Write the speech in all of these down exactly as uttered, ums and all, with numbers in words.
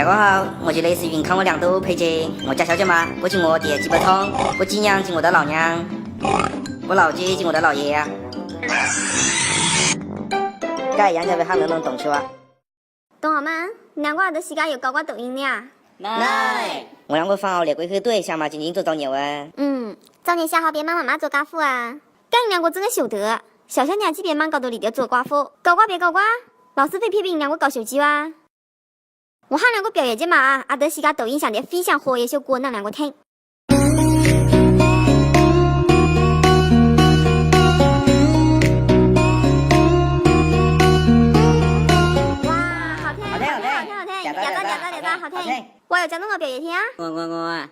大家好，我就来自云康个两都配角，我叫小脚妈，我请我爹叫鸡巴汤，我鸡娘叫我的老娘，我老爹叫我的老爷啊。搿样才会喊能弄懂是吧？同学们，难怪阿拉自家有搞过抖音呢。来，我让我放好了，过去对一下嘛，今天做作业啊。嗯，作业写好别帮妈妈做家务啊。搿两个真的晓得，小小年纪别忙搞到里头做家务，搞怪别搞怪，老师会批评两个搞手机啊。 我喊两个表演节目啊，阿德西加抖音上的非常火，也就给我弄两个听。哇，好听，好听，好听，好听，好听，点赞，点赞，点赞，点赞，好听。好听。我有叫侬个表演听啊。我我我。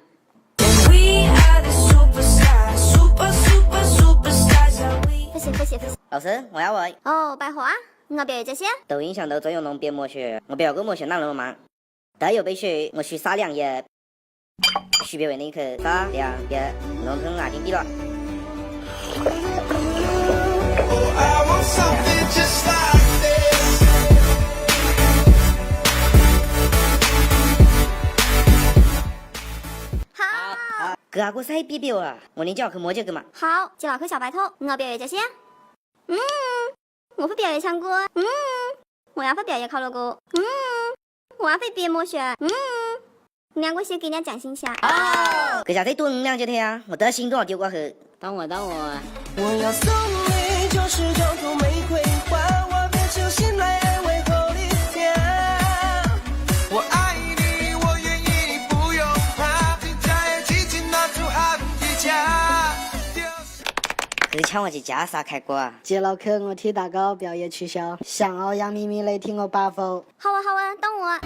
We are the superstars, super super superstars are we. 不行不行不行。老师，我要我。哦，白话啊，我表演这些。抖音上头总有侬变魔术，我表演个魔术哪能忙？大家有本事，我去撒两页。许别为那一刻，撒两页，侬跟俺定比了。 好，搿个啥也别表啊，我连叫去摸这个嘛。好，接老客小白兔，我表演这些。嗯，我不表演唱歌。嗯，我要不表演烤肉歌。嗯，我要不表演魔术。嗯，两个先给人家讲心下。哦，搿下再多两节天啊，我得心中丢过后。等我，等我。我要送你九十九朵玫瑰花，我变成信来安慰后的家。 我爱你，我愿意，不用怕，今天也紧紧拿住好一家。 搿腔我去加啥开过啊？接老客，我替大家表演取消，想要杨咪咪来听我把否？好啊好啊，等我。